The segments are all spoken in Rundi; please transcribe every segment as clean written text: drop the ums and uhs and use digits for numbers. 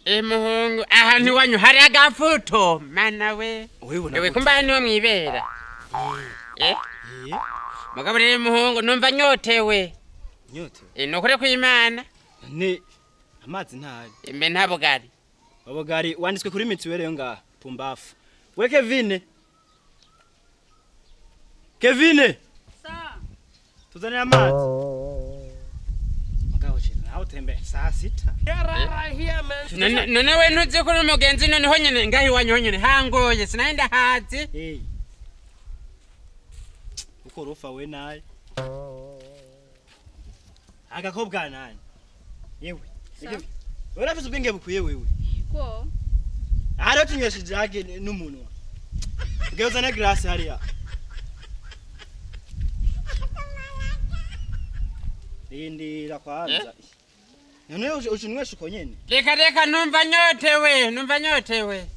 Muhungu, ahantu iwanyu hari agafuto mana we. Wibona Ewe gute? kumba niho mwibera. Eh? Eh, Mugabo rero muhungu numva nyotewe. nyote. Nukuri kw'Imana. Ne amazi ntari. Mbe nta bugari. Ubugari wanditswe kuri mituweli yo ngaha pumbafu. We Kevine. Kevine. Sa. Tuzanira amazi. Mugabo cyo nawe utembe saa sita. None we ntuzi ko uri umugenzi noneho nyene ngaho iwanyu honyene hangoye sinari ndahazi. Eh. Uko rufa we naye. Agakobwa nani? Yewe. Sa. Urafise ubwenge bukwiye wewe. Ko. Hariho tunywesha ijage n'umunwa. Ubwo uzane glace hariya. Rindira kwanza. None uje unywesha uko nyene? Reka reka numva nyotewe, numva nyotewe.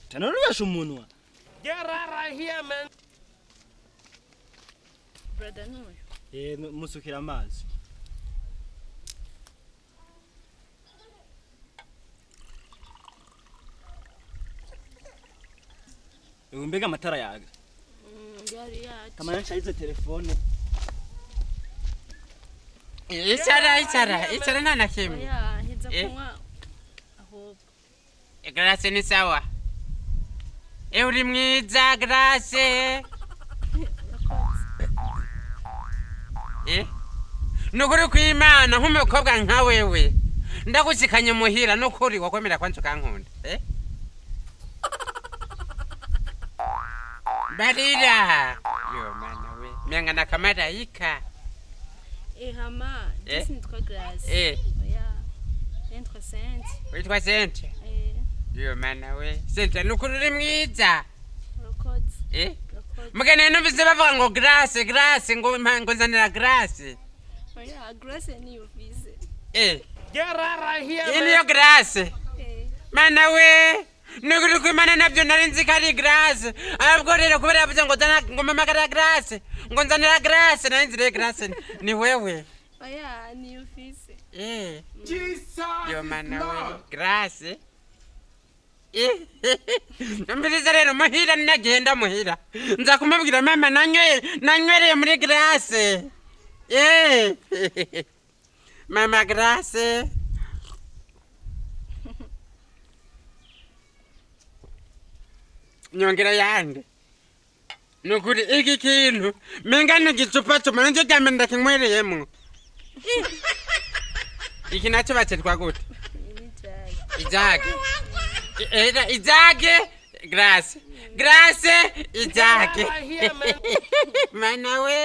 Tano unywesha umunwa. Brother n'uyu. Eh, musukira amazi. Ubu mbega amatara yaga. Yari yacu. Kamana nsharize telefone. Icara icara icara nta na kimwe. Oya, heza Eh? kunywa ahubwo. Grace ni sawa. Uri mwiza Grace. Urakoze. Nukuri kw'Imana nk'umukobwa nka wewe. Ndagushikanye muhira nukuri wakwemera kwanza ukankunda. Eh? Barira. Yo mana we. Menga na kamarayika. Eh, hama, Eh? disi nitwa Grace. Eh. Oya. Nitwa Sente. Witwa Sente. Eh, Yo mana we. Sente nukuri uri mwiza. urakoze. Eh? Urakoze. Mugene numvise bavuga ngo Grace Grace ngo ngo nzanira Grace. Oya, Grace niyo ufise. Eh. Iyi niyo Grace. Eh. Mana we nukuri kw'Imana nabyo nari nzi ko ari Grace ahubwo rero kubera yavuze ngo zana ngo mpamagara Grace ngo nzanira Grace nari nzi rero Grace ni wewe. Oya, niyo ufise. Eh. Yo mana we Grace. Eh, mbiriza rero muhira nagenda muhira nza kumubwira mama nanyweye nanywereye muri Grace. Eh. Mama Grace. Nyongera yandi nukuri iki kintu menga ni igicupa cuma nicyo cya mbere ndakinywereyemwo. Iki nacyo bakitwa gute? Ni Jack. Ijage. Era ijage Grace. Grace ijage. Mana we.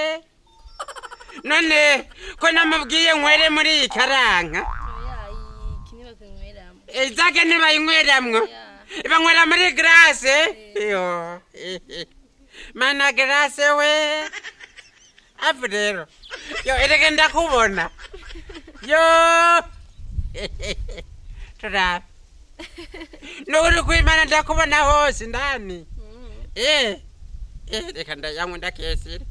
None ko namubwiye nywere muri iyi karanka. Oya, iki niba kunyweramo. Ijage ntibayinyweramwo. Oya. Banywera muri Grace. Yo. Mana Grace we. Afu rero. Yo ereke ndakubona. Yo. Turabe. Nukuri kw'Imana ndakubona hose ndani. Eh. Eh, reka ndayanywa ndakesera.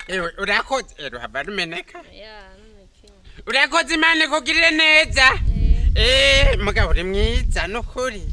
Ewe urakoze ruhava rumeneka. Oya, none kimwe. Urakoze Imana ikugirire neza. Eh. Eh, mugabo uri mwiza nukuri.